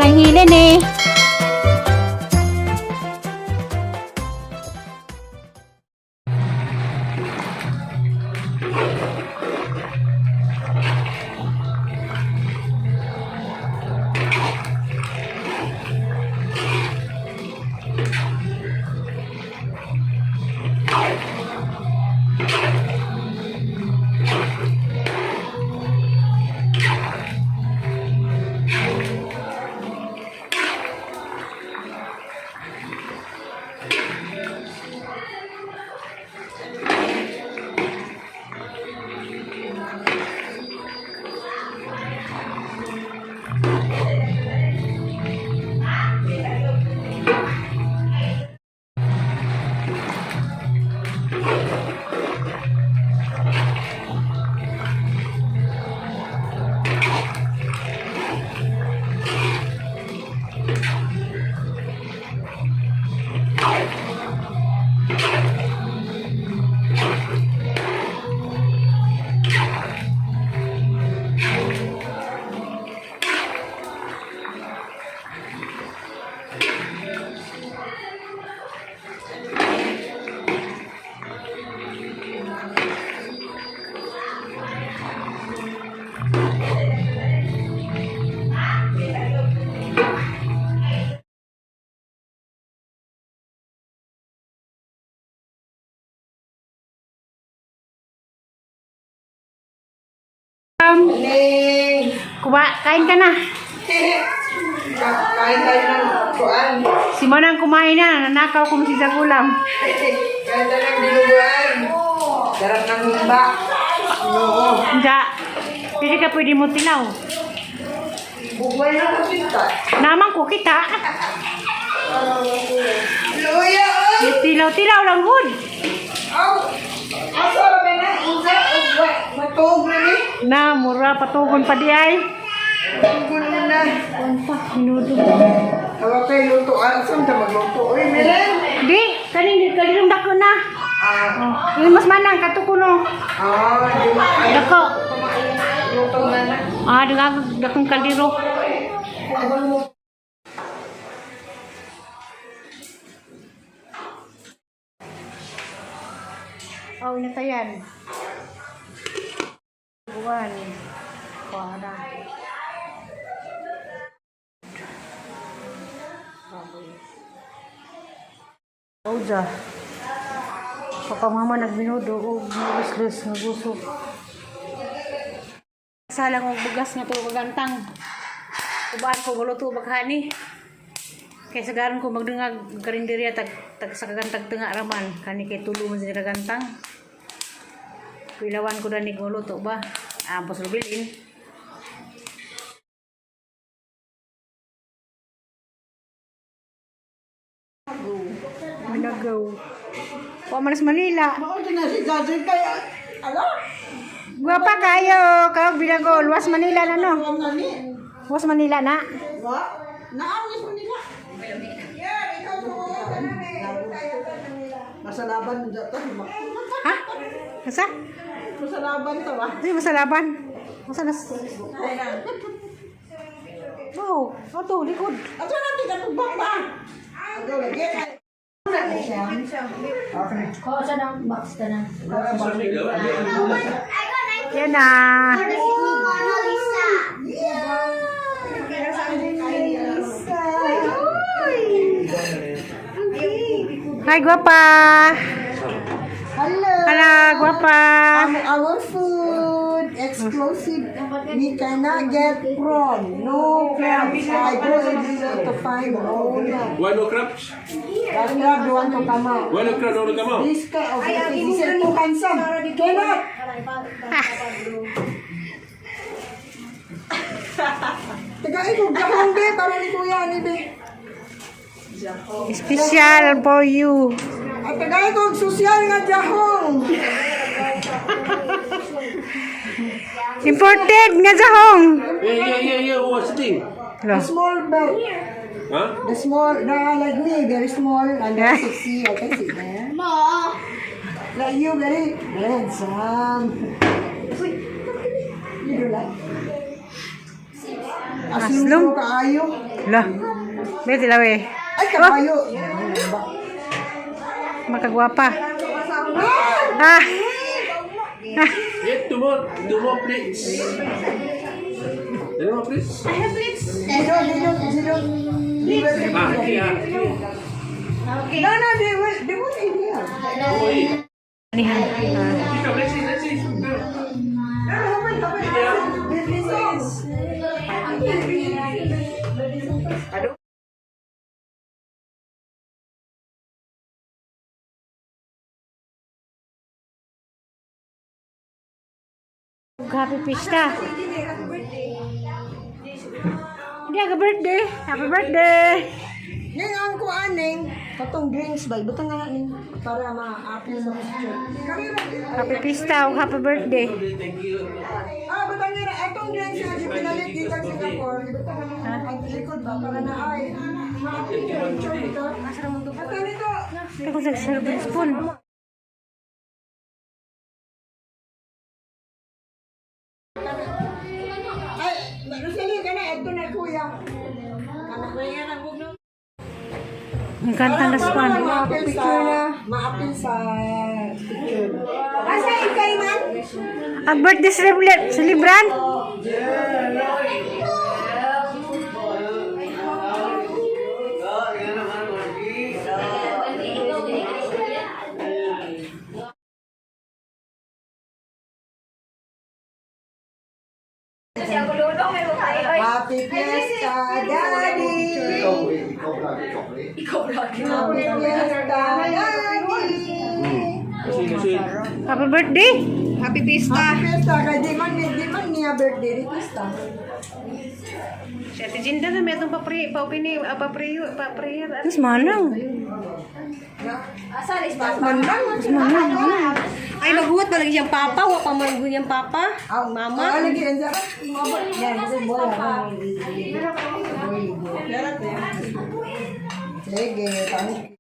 Lang hilin eh. Ning! Kuba, kain ka na. Kain tayo ng kuan. Si Manang kumain na, nanakaw kung si Zagulam. Kain tayo ng dinuguan. Sarap ng humba. Oo. Hindi. Hindi ka pwede mo tilaw. Bugway na kita. Naman ko kita. Luya! Oy! Tilaw-tilaw lang gud. Aw! Asa ra ba na? Unsa? Ugwa. Matuog na ni. Na, mura patugon pa di ay. Tugon na na. Pa, minuto. Awa kay luto. Asa ta magluto? Oy, meron. Di, kaning kalirong dako na. Ah, Oh, yung mas manang katukuno. ah, di ba? Ay, Dako. Luto na na. Ah, dakong dakong kaldero. Oh, inatayan. Buwan. Kuha na. Baboy. Oja. Papa mama nagbinudo og nulis nga gusto. Salang og bugas nga tulo kagantang. Ubaan ko guluto baghani. Kay sagaran ko magdungag karinderya tag, tag sa kagantag tunga raman kani kay tulo man sila kagantang. Pilawan ko dani guluto ba? Ah, pos rubilin. Managaw. Wa man sa Manila. Mao na si Jaja kay ala. Gwapa kayo, kayo binagol. Was Manila na no. Ang nani. Was Manila na. Wa? Naawis mo nila. Nasa laban ng jata. Ha? Asa? Nasa laban ta ba? Di mo sa laban. Asa nas? Oh, ato likod. Ato na tika tubang ba? Ato lagi. Yan na. Hi, gwapa. Hello. Hello, gwapa. Our food exclusive. We cannot get prawn. No crabs. I go everywhere to find no. Why no crabs? That crab don't want to come out. Why no crab don't come out? This kind of he said too handsome. Cannot. Teka, ikaw, gahong be, para ni kuya, ni be. Special for you. At taga ikaw, sosyal nga jahong. Imported nga jahong. Yeah. What's the thing? Hello. The small belt. Huh? The small, the like me, very small and very sexy. I can see there. Like you, very, very handsome. You do like? Aslong Aslong? kaayo. Lah. May tilaw eh. Ay, kabayo. Makagwapa. Ah. Yeah, two more plates. Two more plates. They don't, they don't, they don't. They will- Ah, yeah. No, they won't eat here. Oh, yeah. Anihan. Ah. Ikaw, let's see, let's see. No, haven't, haven't. This is Happy Pista. Hindi, happy birthday. Happy birthday. Ngayon ang kuaning, katong drinks ba, ibutang nga ning para ma-apil sa picture. Kami Happy Pista o happy birthday. Thank you. Ah, butang nga na, atong drinks na pinalit dito sa Singapore, ibutang nga na, ang likod ba, para na ay, ma-apil sa picture dito. Ato nito, Kaya kung nag-serving spoon. Ay, Rosalie, kana, ato na kuya. Ang kanta na spoon. Maapil sa, maapil sa picture. Asa ikay man? Ang birthday celebrant. Happy Fiesta, Daddy! Happy Fiesta, Daddy! Kasi, kasi. Happy birthday. Happy Fiesta! Happy Fiesta! Kay di man niya birthday, di Fiesta. Siya si Jinda na may itong papri, paupini, papriyo, papriyo. Mas manang. Man lang. Manang. Ay, maghuwat pa lagi siyang papa. Wa pa man gud niyang papa. Ah, Mama. Ah, lagi ang mama. Yan, kasi boy. Sige, thank you.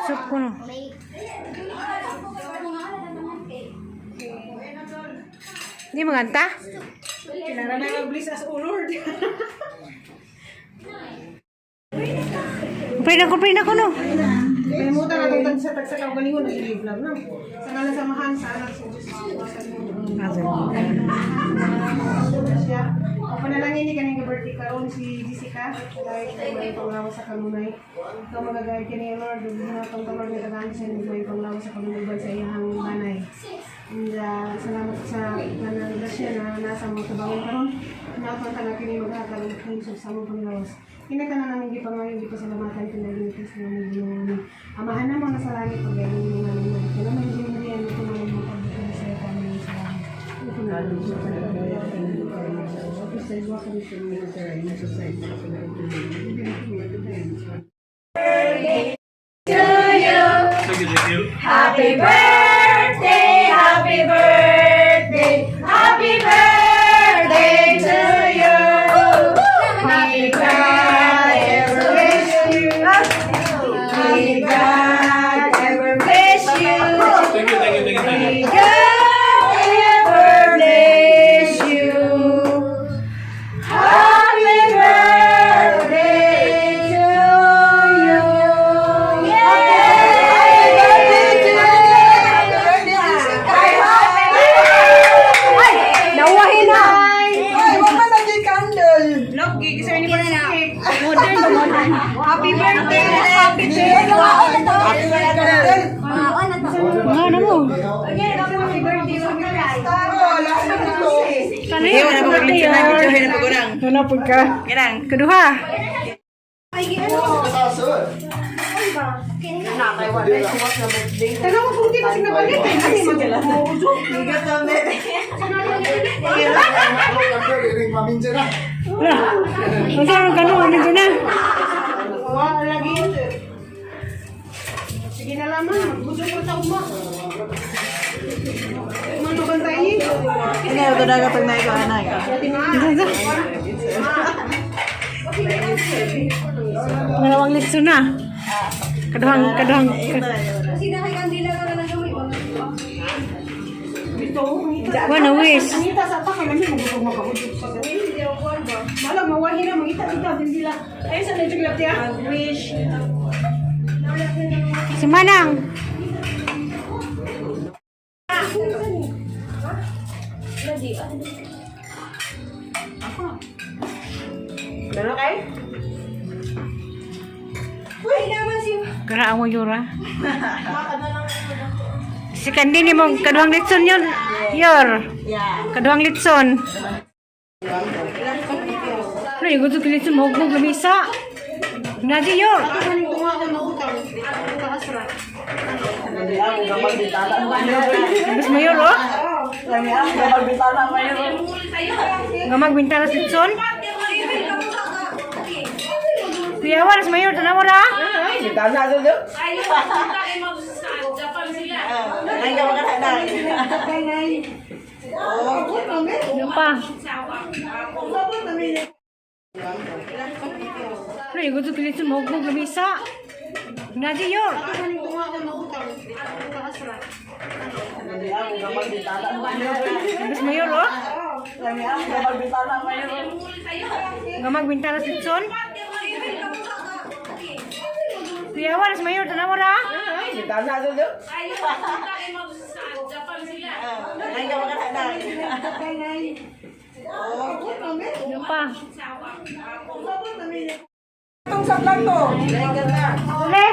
Soup ko no. Hindi maganta? Kailangan bless us, O Lord. Pray na ko no. Kalimutan na itong sa tagsakaw galingon na i-vlog na. Sa ngalan sa Amahan, sa Anak, sa Diyos, sa siya. O panalangin ni kaning birthday karon si Jessica dahil kay may panglawa sa kanunay. Ikaw magagayad kani Lord, ug hinatong ka Lord nga tagaan siya ng may panglawa sa kanunay sa iyang banay. And salamat sa kanang grasya na nasa mga tabangon karon. Hinatong ka na kini maghatag og claims sa among panglawas. Kinatanan namin gipangayo gipasalamatan pinagi ni Kristo nga Ginoo namin. Amahan namo nasa langit pagayon mo namin. Kailangan mo ginoo mo tumulong mo pagbukas sa kami sa langit. Thank you, thank you. Happy birthday, happy birthday, happy birthday to you. Happy birthday, ever bless you. May God ever bless you. Thank you, thank you, thank you, thank you. May God ever bless you. Happy birthday to you. Happy birthday, Jessica! Ay, nawahin na. Ay, wala man lagi candle. Logi, kasi ni cake. Modern ba modern? Happy birthday! Happy Happy birthday! Nga na mo. Happy birthday, Oh, lahat na ito. Kano yun? Happy birthday. Wala po ka. Kaduha. Taga mo puti kasi nabalit eh. Kasi mag-uso. Wala. Ang sarang kano, ano dyan na? Wala lagi. Sige na lamang, mag-uso ko sa uma. Mano bantayin? Pangalawang litso na. Kaduhang, kaduhang. Kasi na kay kandila ka na lang gamay. Dito. Wa na wish. Mangita sa ta kay lami mo gusto makaudot sa. Malag mawahi na mangita dito din sila. Ay sa medyo glap tiya. Wish. Si Manang. Dalo kay? Uy, naman si Kara mo yura. Si Kandi ni mo kaduhang litson yun. Yor. Kaduhang litson. Ano yung gusto litson mo hugmog lamisa. Nadi yor. Kaning tunga ko mautang. Taas ra. Mas mayor oh. Gamag bintana sa litson. Kuya wa nas mayor tanaw ra. Ano pa? Ano yung gusto litson mo hugmog lamisa. Nadi yor. Kaning tunga ko mautang. Taas ra. Mas mayor oh. Gamag bintana sa litson. Kuya wa nas mayor tanaw ra. Ano pa? Itong sa plato. Le.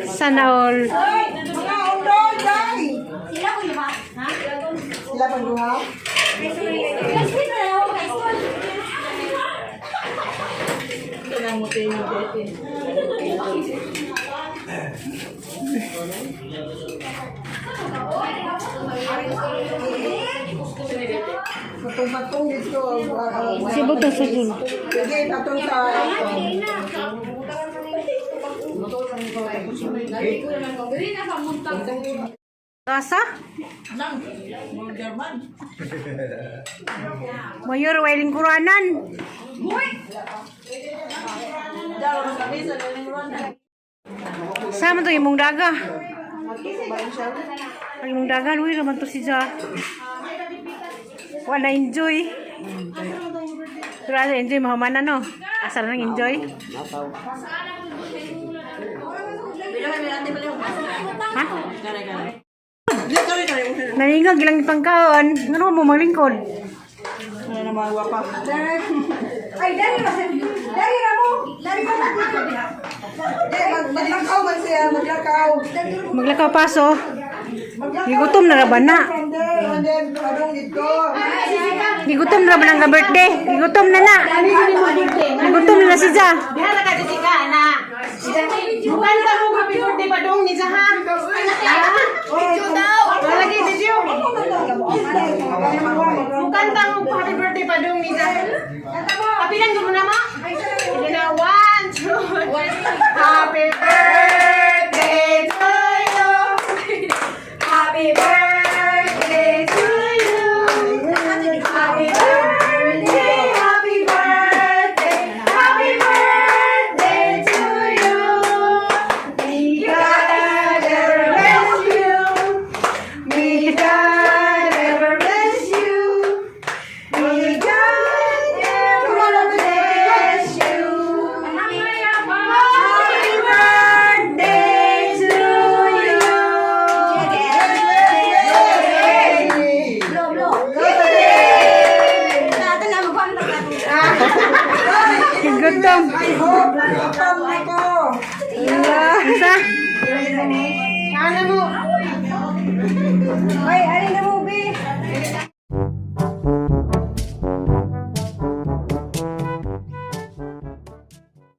Sana all. Ay, mga undoy, day. Sila ko ba? Ha? Sila pang duha? Classmate na ako, high school. Matong-matong dito. Sibot na sa dun. Sige, patong sa... Asa? Mayor, way lingkuranan. Sama to imong daga. Ang imong daga, luwi naman to si Ja. Wala enjoy. Pero asa enjoy, mahuman na no. Asa na nang enjoy? Ha? Nalingog ilang pangkaon. Ano mo maglingkod? Ay, dari ra. Dari ra mo. Dari pa na. Eh, maglakaw man siya, maglakaw. Maglakaw paso. Maglakaw. Gigutom na ra ba na? From there, and then, padong dito. Gigutom na ra ba nang birthday? Gigutom na na. Gigutom na na si Ja. Diha ra ka Jessica ana. Mukanta mo happy birthday pa dong ni Jaha. Wala lagi video. Mukanta mo happy birthday pa dong ni Jaha. Happy lang mo na ma. Sige na, one, two, three. Happy birthday to you. Happy birthday to you. Happy birthday, happy birthday, happy birthday to you. May God ever bless you. May God ever bless you. May God ever bless you. Happy birthday to you. Blow, blow. Natin na magpanta ka. Gigutom. I hope, nakapam na ko. Isa? Ano mo? Ay, alin na mo.